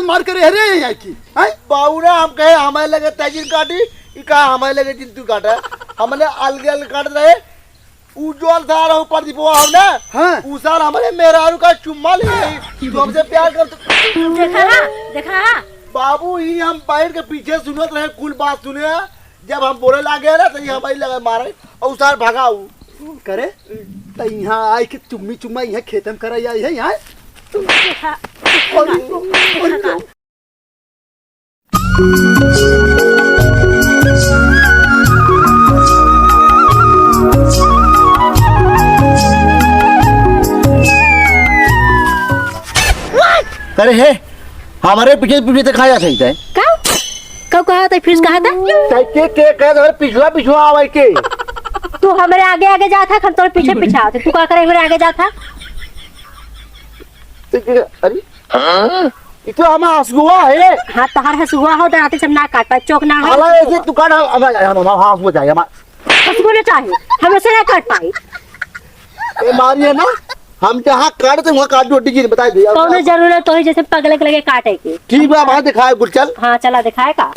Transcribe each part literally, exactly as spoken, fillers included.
मार करे, अरे, यहाँ की, हैं? बाबू ना, हम कहे, "हमारे लगे तै जिन काटी, ई कहा, हमारे लगे जिन तू काटा।" हमने अलगे अलगे काट रहे। उ जोन सार ऊपर दीपवा हो ना, हाँ। उ सार हमारे मेहरारू का चुम्मा ले गई। तू हमसे प्यार कर, देखा हा, देखा हा। बाबू, ही हम बैठ के पीछे सुनत रहे, कुल बात सुने हा। जब हम बोले लागे ना, तो ये हमारी लगे मारे, और उ सार भागा उ। करे, तो यहाँ आए के चुम्मी चुम्मा यहाँ खेतम करे आई है यहाँ। देखा, अरे, अरे, अरे हे, हमारे पीछे पीछे तो खाया सही है। का? कब कहा था, फिर कहा था? तै के, के कहे तो पिछुआ, पिछुआ आवे के। तू हमरे आगे आगे जात हा, हम तोरे पीछे पीछे आवत है। तू का करे हमरे आगे जात हा? तै के, अरे? हाँ? ई तो हमार हसुआ है। हाँ, तोहार हसुआ हो, दांते से हम ना काट पाए, चोक ना हो। अला, ऐसे तू काट, हम, हम, हम, हम, हसुआ ना चाहे, हम ऐसे ना काट पाए। ए, मारिए ना, हम जहाँ काट दे, वहाँ काट दो, डीजे बता दे। कौनो जरूरत होई जैसे पगले के लगे काटे के। ठीक बा, वहाँ दिखाए, गुल चल। हाँ, चला दिखाए का।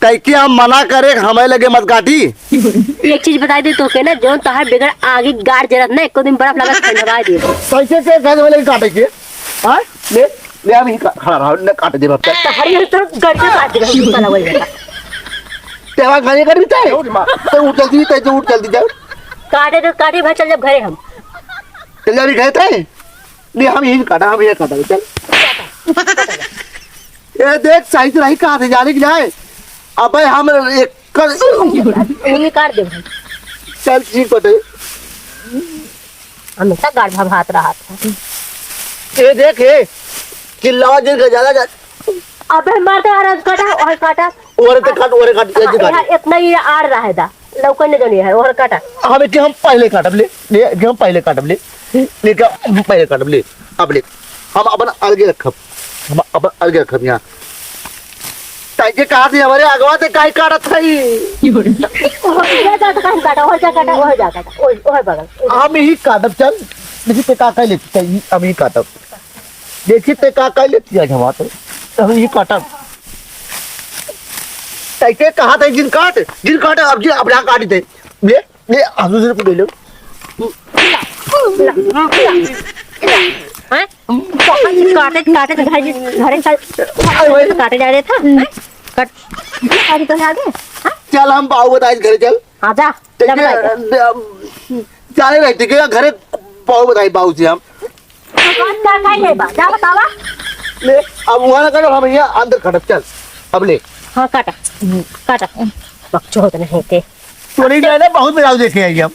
कैके हम मना करे, हमें लगे मत काटी। एक चीज बताई दे तोके ना, जौन तोहार बिगड़ आगे गाड़ जरत ना, एको दिन बर्फ लगा ठंडवा दे। कैसे के घर वाले काटे के? हाँ? ले, ले, अभी का-, खड़ा रहो, न काट दे बाप। तो हरी हरी तरफ गड़ के काट दे, हम चला वही जगह। तेरा खाने कर भी तय। तो उठ जल्दी, तय तो उठ जल्दी जाओ। काटे तो काटे भाई, चल जब घरे हम। चल जा, अभी गए थे। नहीं, हम यहीं काटा, हम यहीं काटा, चल। ए, देख, सही से नहीं काटे, जाने की जाए। अबे, हम एक कर यहीं काट दे भाई। चल, ठीक बटे। हमेशा गाढ़ा भात रहा था। ए देख, ए, चिल्लावा जिन का ज्यादा जा-, अबे मार दे, और काटा, और काटा। ओरे ते काट, ओरे काट, ये काट। यहाँ इतना ही आड़ रहा है दा, लौकने दो नहीं है, और काटा। हम एक हम पहले काटब ले, ले, एक हम पहले काटब ले, ले क्या हम पहले काटब ले, अब ले, हम अपन अलगे रखब, हम अपन अलगे रखब यहाँ। ताई के कहा थी हमारे अगवा ते काई काटत है? हो जा तो काहे काटा, हो जा काटा, हो जा काटा, ओए, ओए बगल। हम ही काटब, चल। देखी ते का कह लेती, हम ही काटब। देखी ते का कह लेती है जमा तो। हम ही काटब। ताई के कहा था जिन काट, जिन काट, अब जी अब ना काट दे। ले, ले, हम दूसरे को ले लो। हैं? काटे, काटे, घरे, घरे चल, काटे जा रहे था, हैं? काट, काटे तो आगे, हाँ? चल, हम बाऊ बताई घरे चल। हाँ, जा, जा ठीक है, बताई। अब जाने रहे, ठीक है, घरे बाऊ बताई, बाऊ से हम। तो बात का, का है बा? जा बतावा। ले, अब वहाँ ना काटो, हम यहाँ अंदर काटब, चल, अब ले। हाँ, काटा, काटा। बकचोद नहीं थे। तोरी जो है ना, बहुत मजा देखे आई हम।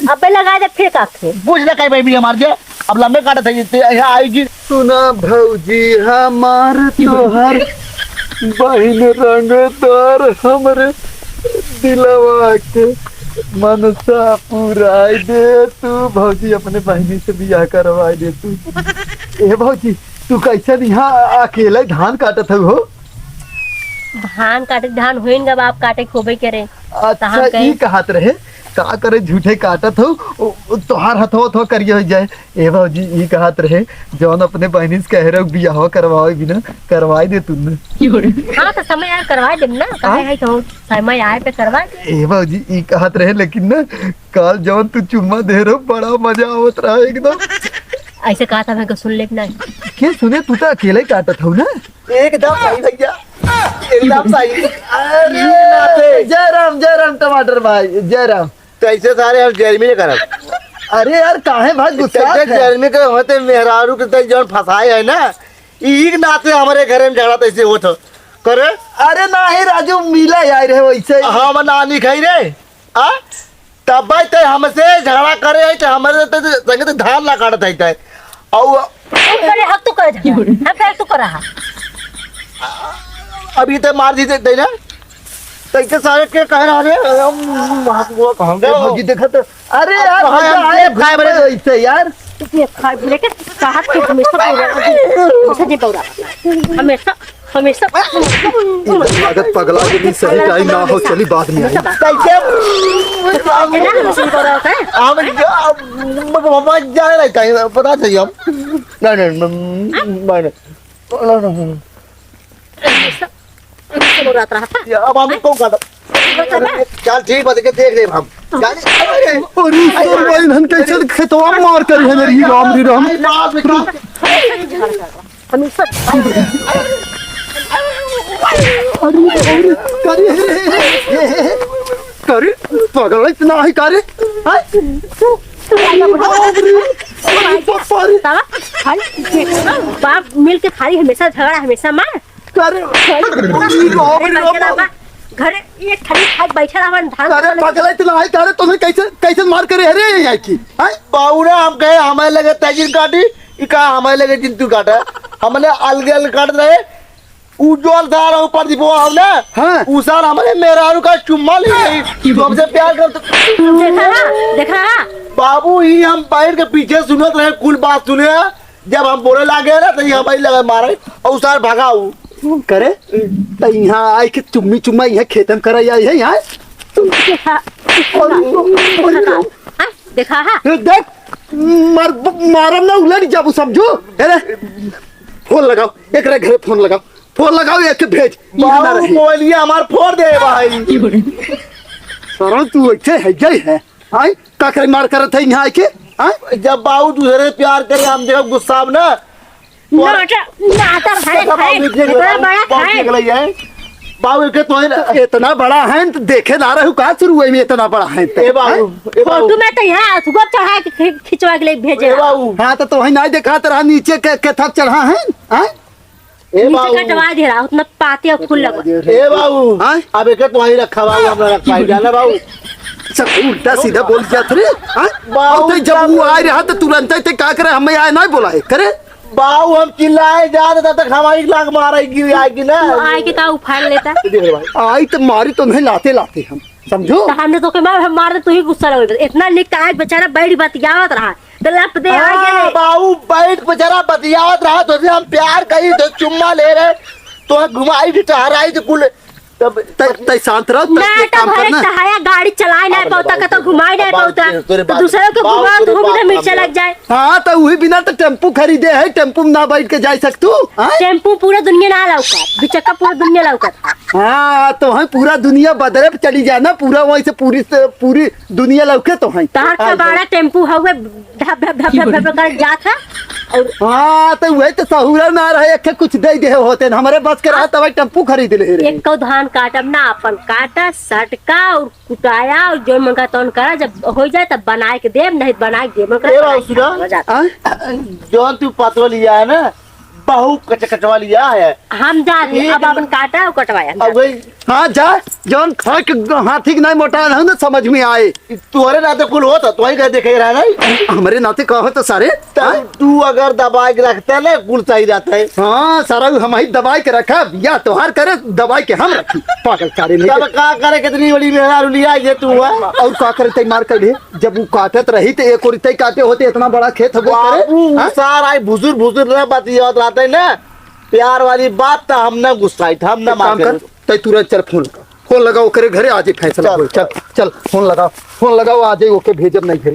अबे लगा दे फिर का थे? बुझ ना कहीं भाई भी हमार जे, अब लंबे काटत है, ये, ये आई जी। सुना भौजी हमार तोहर बहिन रंगदार हमरे दिलवा के मनसा पुराई दे तू भौजी, अपने बहिनी से बियाह करवाई दे तू। ए भौजी, तू कैसे यहाँ अकेले धान काटत हऊ हो? धान काटे, धान होइन गा बाप, काटे खोबे करे। अच्छा, हम कहे ई कहत रहे, का करे झूठे काटत हो, ओ, ओ, तोहार हथवा, हथवा करिया हो जाए। ए भौजी, ई कहत रहे, जौन अपने बहिनी से कह रहे हो, बियाहवा करवावे बिना, करवाई दे तू न। हाँ, तो समय आए करवाई देब ना, काहे हाँ? है तो समय आए पे करवाई देब। ए भौजी, ई कहत रहे, लेकिन ना, काल जौन तू चुम्मा दे रहे हो, बड़ा मजा आवत रहा एकदम। ऐसे कहा था, मैं को सुन ले कि नहीं? के सुने, तू तो अकेले ही काटत हो ना? एकदम सही भैया, एकदम सही। अरे, जय राम, जय राम टमाटर भाई, जय राम। तो ऐसे सारे हम जेल में नहीं करब। अरे यार, काहे भाई गुस्सा कैसे है? जेल में के होते मेहरारू के तई जौन फंसाए है ना, ई के नाते हमारे घरे में झगड़ा तैसे होत हो। करे? अरे नाही राजू, मिला यार है वैसे ही। हम ना नहीं खाई रे। आ? तब भाई ते हमसे झगड़ा करे है, ते हमरे ते, ते संगे ते धान ना काटत है ते। और हम करे हक तू करे झगड़ा। हम करे तू करा। अभी ते मार दी ते, ते ना। ते के सारे के कह रहा रे, हम वहाँ को कहाँ गए? भौजी देखा तो, अरे यार, अब हम भैया, आए, खाए बने। ऐसे यार। ये खाए बोले के कहा कि हमेशा पूरा, हमेशा जी पूरा। हमेशा हमेशा। ई लागत पगला के भी सही टाइम ना हो, चली बाद में आई। कैसे? हम, हम, हम, हम जाने नहीं कहीं, पता चाहिए हम। नहीं, नहीं, नहीं, नहीं, नहीं। नहीं, नहीं, नहीं। हमेशा, हमेशा बोलत रहा था। ये अब हम कौन खाता? चल ठीक बात है, देख ले हम। जाने, अरे, अरे, अरे, तोर बहिन हन कैसे खेतवा मार करी है रे, राम रे राम। अरे, बाप रे, बाप। हमेशा। अरे, अरे, करे, करे, पगला इतना है करे? हैं? अरे, बाप रे। बाप मिल के खाली हमेशा झगड़ा, हमेशा मार। करे, अरे, बाप रे, बाप। घरे एक थाली खाए बैठल हवन, धान करे, पगला इतना है करे, तोहने कैसे, कैसे मार करे? अरे, ये है कि, हैं? बाबू ना, हम कहे, हमारे लगे तैजिन काटी, ई का हमारे लगे जिंतू काटा? हमने अलगे अलग काट रहे, उ जौन सार ऊपर दीपवा हम ना, हाँ। उ सार हमरे मेहरारू का चुम्मा ले गई। जो हमसे प्यार कर तो देखा हा, देखा हा। बाबू ही हम बैठ के पीछे सुनत रहे, कुल बात सुने। जब हम बोले लागे ना, तो ये हमारी लगे मारे और उ सार भगा उ। करे, तो यहाँ आए के चुम्मी चुम्मा यहाँ खेतन करे आई है यहाँ। देखा, देखा हा, देखा हा। ए, देख, मार, मारम ना उलट जाबू समझू। अरे, फोन लगाओ, एकरे घरे फोन लगाओ, फोन लगाओ, एक भेज, यहाँ ना बाबू रही। मोबाइलिया हमार फोड़ दे भाई। सरल तू ऐसे है, गई है, आई का करे मार करत है यहाँ आके, आई? जब बाबू दूसरे से प्यार करे, हम देखो गुस्सा में ना। नाटा, नाटा भाई, सब भाई, बाबू देख ले, इतना बड़ा बाबू खाए। देख ले, ये। बाबू के तो है ना। इतना बड़ा है तो देखे ना रहू का शुरू हुए में इतना बड़ा है तो, ए बाबू, हैं? ए बाबू। फोटो में तो यहाँ सुगप चढ़ा के खि-, खिंचवा के लिए भेजे ए रहा। बाबू। हाँ, तो तोहई नाहीं देखात रहा नीचे के, के थप चढ़ा है, हैं? ए नीचे बाबू। कटवा दे रहा, उतना पाती और फूल लगवा। ए बाबू। हाँ? अब एक तो वहीं रखा बाबू, हमरा रखा है, जाना बाबू। सब उल्टा सीधा बोल जात रे, हाँ? बाबू, और तो जब वो आए रहा तो तुरंत ही ते का करे, हमें आए नाहीं बोला है, करे? बाऊ, हम चिल्लाए जात, तब तक हमारी लाग मारा गिर आए कि ना। तू आए के का उफान लेता? ये देख रे भाई। आई तो मारी तुम्हें लाते लाते हम, समझो? तो हमने तो के मार, हम मार दे, तू ही गुस्सा लगे। इतना निक काहे बेचारा बैठ बतियावत रहा, तो लप दे आ हाँ, गए। बाऊ, बैठ बेचारा बतियावत रहा, तो हम प्यार करी, तो चुम्मा ले रहे, तो घुमाई भी टहराई, तो कुल तब तै, तै शांत रह, तै ना एक तो काम भरे करना। टहाया गाड़ी चलाए ना अब पाउता, बाबू, कतो घुमाए ना अब बाबू, पाउता, तोरे तो बात, दूसरों के बाबू, घुमाओ तो तोरे घूम बात, मिर्चा बाबू। लग जाए। हाँ, तो वही बिना तो टेम्पू खरीदे है, टेम्पू में ना बैठ के जाए सकतू, हाँ? टेम्पू पूरा दुनिया ना लौका, दुचक्का पूरा दुनिया लौका। हाँ, तो हम पूरा दुनिया बदरे पे चली जाए ना, पूरा वहीं से पूरी से, पूरी दुनिया लौके तो है। तहार हाँ, कबाड़ा टेम्पू हवे, ढप, ढप, ढप, ढप, ढप कर जात है। और हाँ, तो वही तो सहूरा ना रहे, एक कुछ दे दे होते न, हमरे बस के रहा, तब टेम्पू खरीद ले रहे। एक कौ धान काटब ना, अपन काटा, सटका और कुटाया और जौन मन का तौन करा, जब हो जाए तब बनाए के देब, नहीं बनाए के देब, मन करा ए बाबू, बनाए के सुना। खावा जाता। हाँ? जौन तू पतवा लिया है ना, बहु कच-, कचवा लिया है। हम जा रहे, ये अब अपन काटा और कटवाया। अब वही हाँ, जा, जौन खा के हाथी के नाई मोटा रहू ना, समझ में आए। तोहरे नाते कुल होता, तो ही कह देखे रहा नहीं। हमरे नाते का होता सारे? तब हाँ? तू अगर दबाए के रखता ना, कुल सही रहता है। हाँ, सारा हम ही दबाए के रखा, या तोहार करे, दबाए के हम रखी। पागल सारे नहीं तब के। का करे, कितनी बड़ी मेहरारू लिया ये तू, हाँ? और का करे, तै मार कर ले। जब वो काटत रही, तो एक ओर तै काटे होते, इतना बड़ा खेत हो गया करे। बाबू, हाँ? सारा ही भुसुर, भुसुर ना बतियावत रहता है ना। प्यार वाली बात तो हम ना गुस्साई, हम ना एक काम माफी कर, तै तुरंत चल फोन लगा, फोन लगा ओकरे घरे, आज ही फैसला चल। होई। चल, चल, फोन लगा, फोन लगाओ, आज ही ओके भेजब नहीं घरे।